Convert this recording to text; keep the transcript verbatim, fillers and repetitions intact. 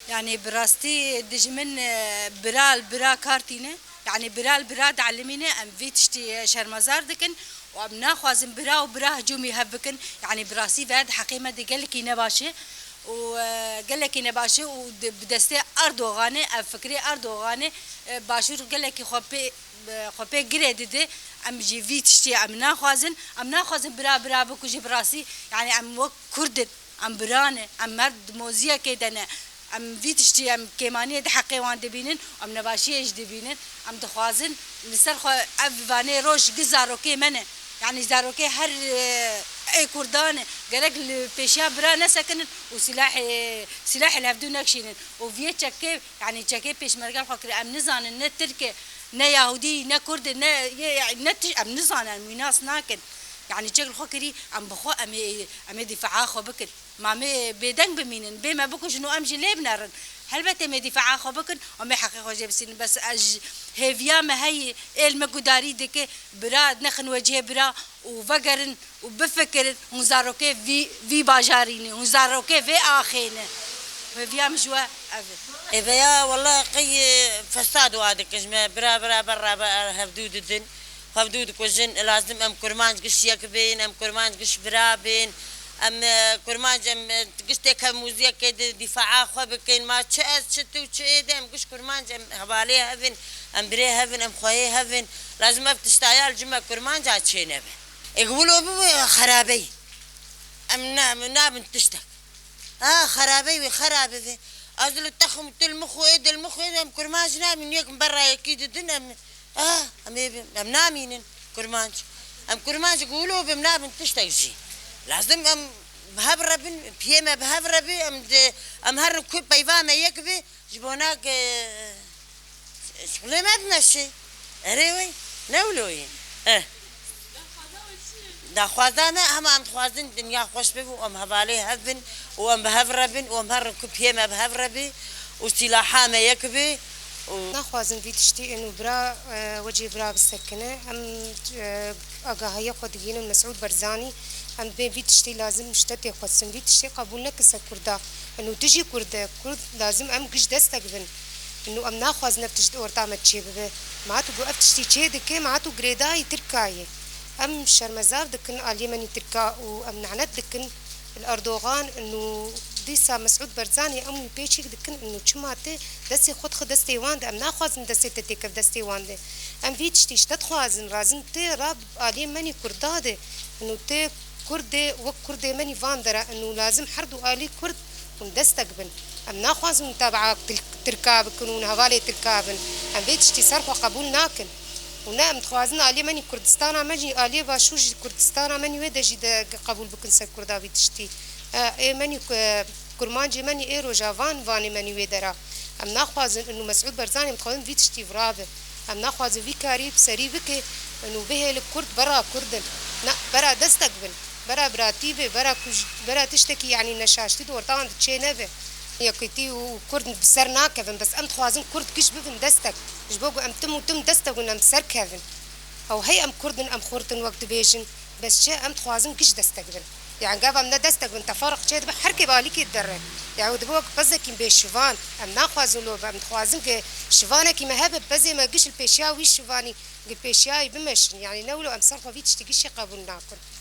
Yanî bi rastî dijmin, e, bira li bira kar tîne. Yanî bira li bira dielimîne. Em vî tiştî, e, şermezar dikin û em naxwazin bira û bira hicûmî hev bikin. Yanî bi rastî ve di heqê me de gelekî nebaş e û, e, gelekî nebaş e û di, bi destê Erdoganê, ev fikrê Erdoganê, e, Başûr gelekî xwe pê, e, xwe pê girê dide. Em jî vî tiştî em naxwazin. Em naxwazin bira bira bikuje bi rastî. Yanî em wek Kurd in. Em bira ne, em her di moziyekê de ne. Em vî tiştî, em kêmaniyê di heqê wan dibînin, em nebaşiyê jî dibînin. Em dixwazin li ser xwe ev vanê roj gi zarokê me ne. Yanî zarokê her, e, ê Kurdan e. Gerek li pêşiya bira nesekinin û silahê, silahê li hevdû nekişînin. Û viyê çekê, yanî çekê pêşmerge li xwe kir. Em nizanin ne Tirk e, ne Yahûdî, ne Kurd e, ne, ne tiş-, em nizanin, em wî nas nakin. Yanî çek li xwe kirî, em bi xwe, em ê, em ê dîfaa xwe bikin. Ma em ê bêdeng bimînin, bê me bikujin û em jî lê binerin. Helbet em ê dîfaa xwe bikin, em ê heqê xwe jê bisînin. Bes ez ji hêviya me heyî, êl me gudarî dike, bira nexin wecihê bira û vegerin û bifikirin, hûn zarokê vî, vî bajarî ne, hûn zarokê vê axê ne. Hêviya min ji we ev e. Ê veya wela qey, e, fesad wa dike ji me, bira, bira, berra, ber hevdû didin. Xwe bi dû dikujin, lazim em kurmanc giş yek bên, em kurmanc giş bira bên, em, e, kurmanc em, e, giş têkevmûziyekê di dîfaa xwe bikin. Ma çi ez, çi tu, çi ê de, em giş kurmanc em hevalê hev in, em birê hev in, em xweyê hev in. Lazim ev tiştaya li cim me kurmanca çênebe. Ê wilo bibe xerabeyî. Em na-, em nabin tiştek. Ha, xerabeyî wê xerabe be. Ez li texm til mixo ê, dil mixo ê, em kurmanc nabin, yek berra yekî didin, em Ah, em ê, em namînin kurmanc. Em kurmanc gulo bim nabin tiştek jî. Lazim em bi hev re bin, piyê me bi hev re bi, em di, em herin ku peyva me yek bi, ji bona ke şixulê me dimeşe. Erê wê, ne wilo ye. Eh. Daxwaza me, hema em dixwazin dinya xweş bibe û em hevalê hev bin û em bi hev re bin û em herin ku piyê me bi hev re bi û sîlaha me yek bi û Naxwazin vî tiştî ên û bira, e, wecihê bira bisekine. Em, e, agahiya xwe digihînin Mesûd Barzanî. Em bê vî tiştî lazim ji te têxwestin. Vî tiştî qebûl neke ser Kurda. Ên û dijî Kurd e. Kurd lazim em giş destek bin. Ên û em naxwazin ev tişt orta me çêbibe. Ma tu got ev tiştî çê dike, ma tu girêdayî Tirka ye. Em şermezar dikin aliyê me nî Tirka û em nenet dikin li Erdogan û dîsa Mesûd Barzanî, em wî pêçîk dikin û çima tê destê xwe dixe destê wan de. Em naxwazin destê te têkeve destê wan de. Em vî tiştî ji te dixwazin, razim tê rab aliyê me nî Kurda de û tê Kurdê wek Kurdê me nî van dera û lazim her du alî Kurd hûn destek bin. Em naxwazin hûn tabaa Tirk-, Tirka bikin û hûn hevalê Tirka bin. Em vê tiştî ser xwe qebûl nakin. Û ne em dixwazin aliyê me nî Kurdistana me jî, aliyê Başûr jî Kurdistana me nî wê de jî de qebûl bikin ser Kurda vî tiştî. E, ê me nî, e, kurmancê me nî ê roja van, vanê me nî wê dera. Em naxwazin û Mesûd Barzanî em dixwazin vî tiştî virabe. Em naxwazin vî karî bi serî bike û bihêle Kurd bera Kurd in. Na, bera destek bin. Bera biratî be, bera kuj-, bera tiştekî, yanî neşaştî di orta wan de çê nebe. Yekîtî û Kurd bi ser nakevin, bes em dixwazin Kurd giş bibin destek. Ji bo ku em tim û tim destek bin, em bi ser kevin. Ew hey em Kurd in, em xurt in wek dibêjin. Bes çi, em dixwazin giş destek bin. Yanî gava em ne destek bin, teferuq çê dibe, her kê bi alîkê dere. Yanî dibe wek pezekî bê şivan. Em naxwazin lo be, em dixwazin ke şivanekî me hebe, pezê me giş li pêşiya wî şivanî, li pêşiyayî bimeşin. Yanî ne wilo em ser xwe vî tiştî gişî qebûl nakin.